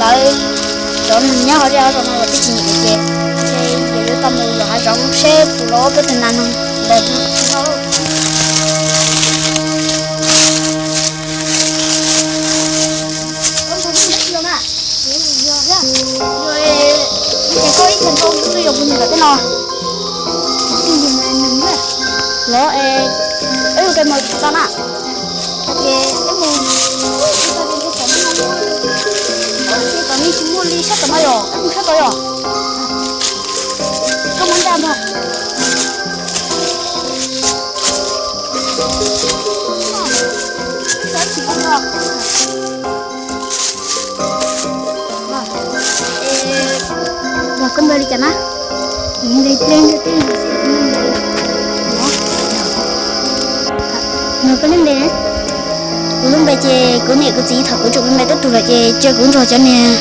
Lawv cov neeg nyob hauv zej hauv zos no los twb tsis nyiam ces, ces yuav tau mus yos hav zoov seb puas los ob peb tug nas noog ntawd no. Koj ib tug nrog kuv tuaj yos puag nram tej no. Los es wb ua ke mus txog na. Ces wb mus, ces tom no tsis muaj li sab tom no yom, wb mus sab tod yom. Koj mus ntsa mus. Koj npawg li cas na? Koj lub npe, kuv lub npe ces kuv niam kuv txiv thaum kuv tseem me me tuaj tug lawm ces cia kuv nrog cov niag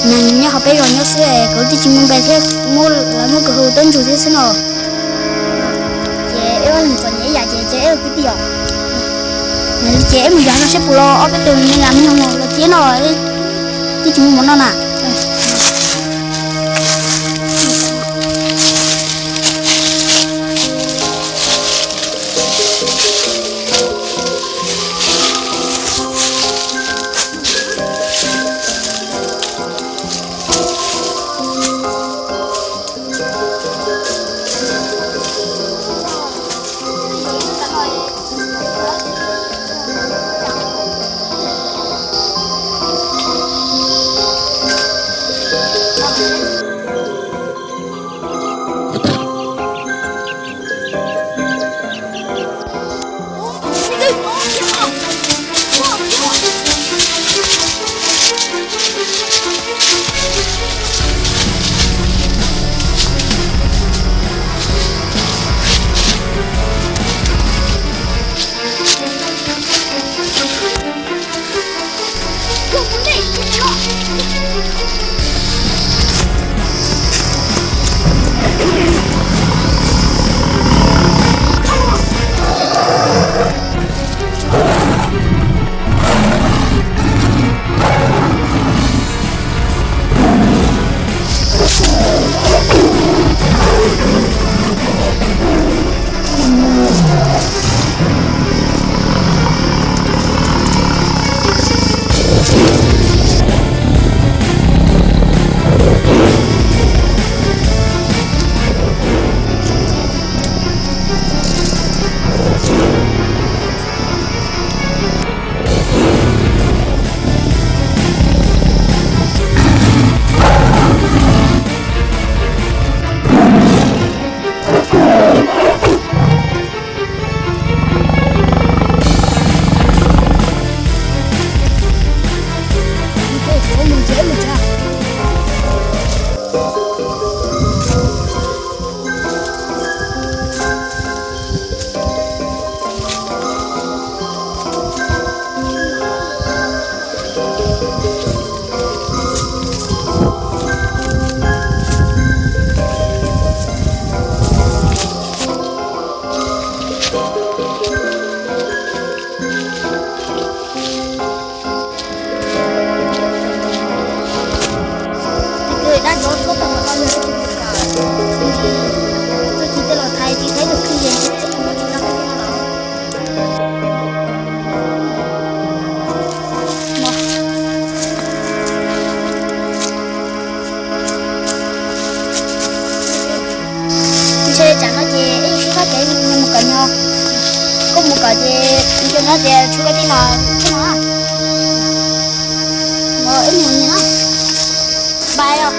neeg nyob hauv peb zos nyob xwb es kuv twb tsis muaj npe thiab, muab lawv muab kuv hu Tob Ntsug thiab xwb no. Ces wb ob leeg txom nyem ib yam ces cia wb ua kwv tij os. Ces wb mus yos no seb puas los ob peb tug me nas me noog los thiab no, twb tsis muaj mov noj na. Dab cov tshuab tag los tau yog tsis mus kam, txoj kev tej los thaiv tsis thaiv tus khwj yees. Ntshe tsam no ces ib sib qab kev mus kom nyog, koj mus kom ces ntshe no tias tshuav koj tij los txog no, ib mus nyias na, npais os.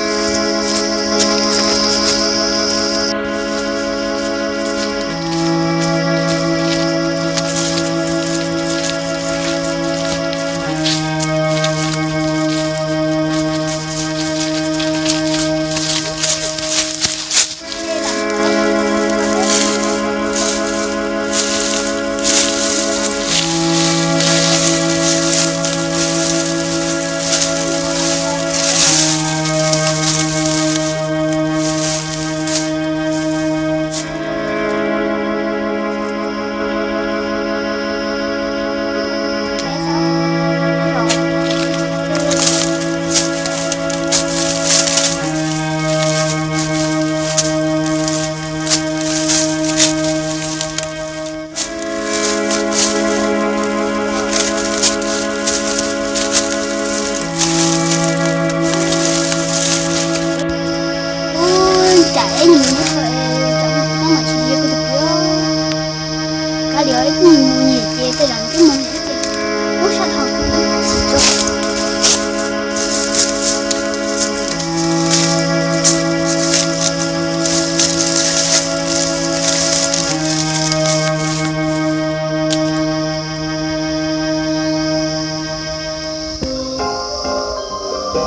Tus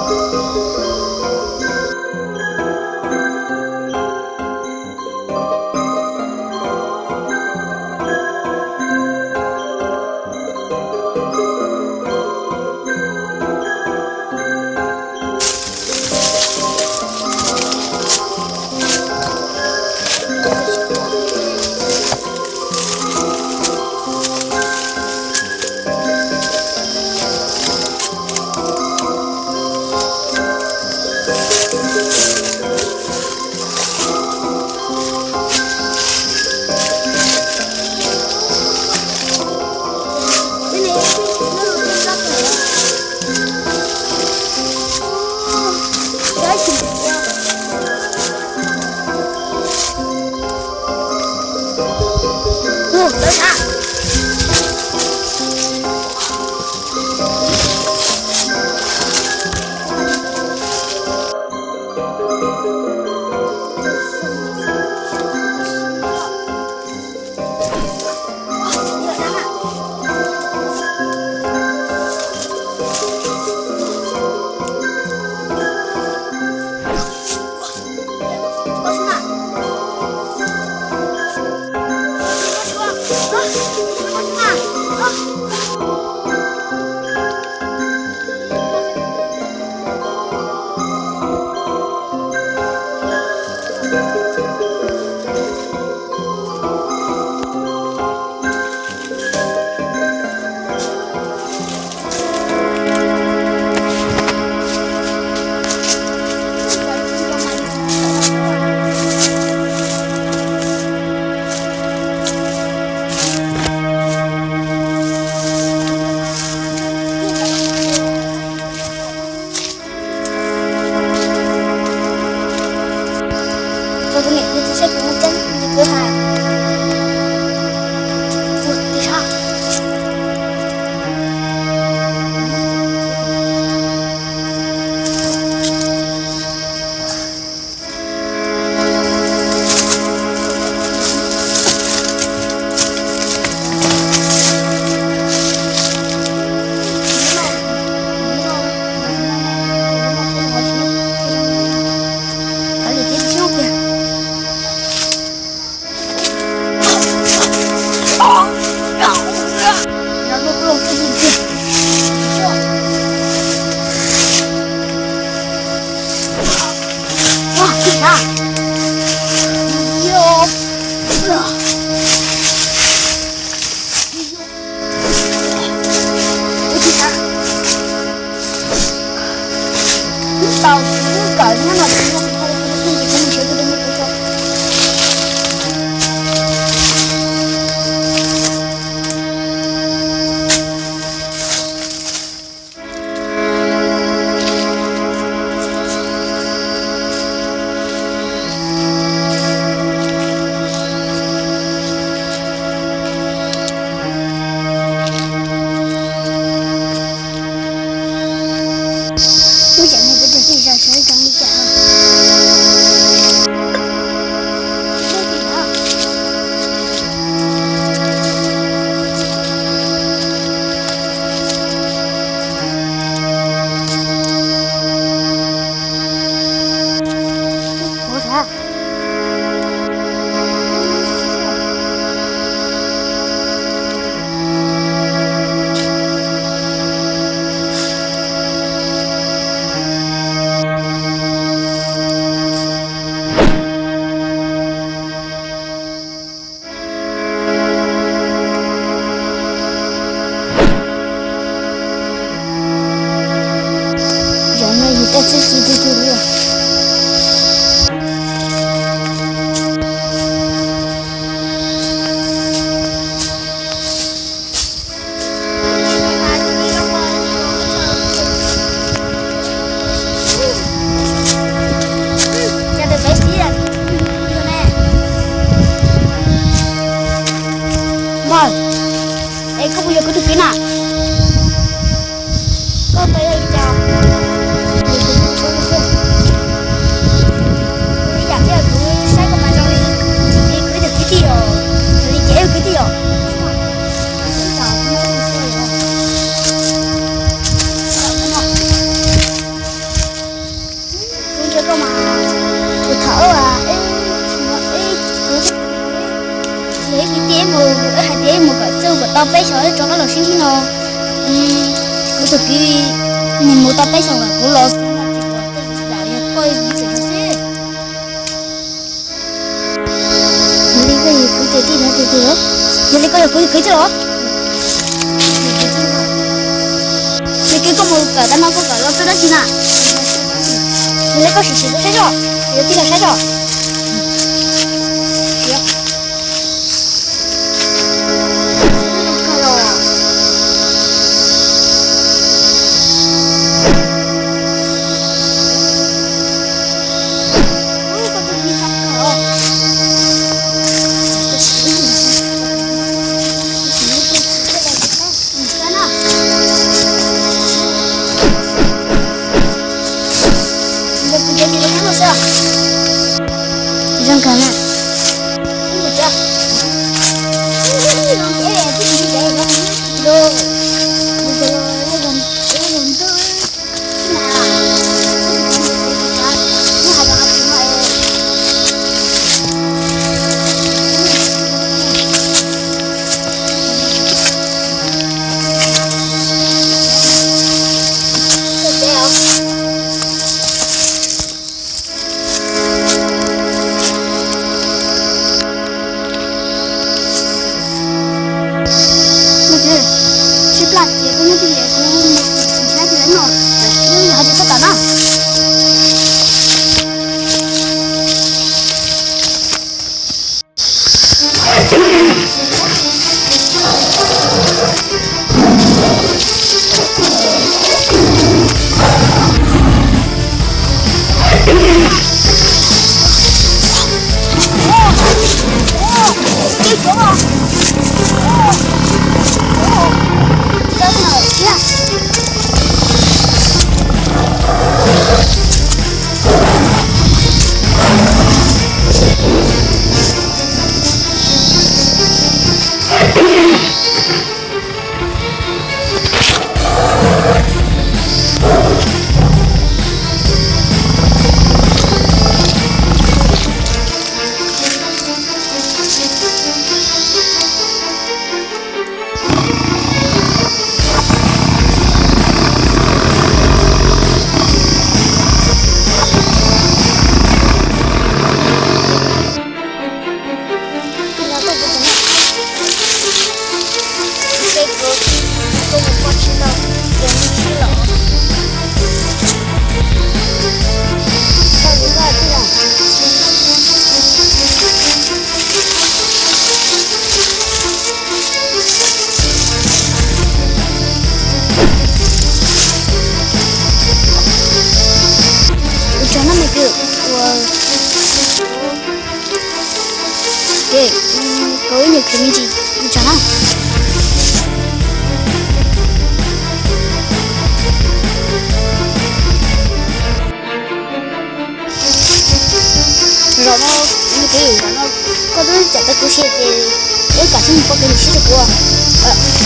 niam tus txiv saib kuv mus tseeb li kuv hais. Ua tib sab. Tau, kawm nyob no, Lub tsev neeg kuv tus tij zog sawv zoo li cas. Ua sav. Zaum no yus tej txuj ci tug tug li. Npawg, es koj puas yog kuv tus kwv na? Koj tau yog li cas? Mus kom txog kom tau peb xyoos rov qab los sib ntsib no. Kuv tus kwv, nws mus tau peb xyoos lawm, kuv los xwb. Yog li koj yog kuv tus kwv tij los? Yog li koj yog kuv tus kwv tij los? Tus kwv, koj mus kawm tau no koj kawm los txog dab tsi na? Yog li koj sim sim tuaj saib tso, yuav tij los saib tso. Zoo kawg na. Sib plaj ces koj nyob twj ywm, kuv mus saib tsis lawv no, yog hais tias txhob kam na. Ua tsaug na me kwv, ua ke, koj ib nyuag kwv me ntsis, ua tsaug na. Zaum no, zaum no koj twb cawm tau kuv si ces wb kam txhob mus pom kev lwm sib rau kuv.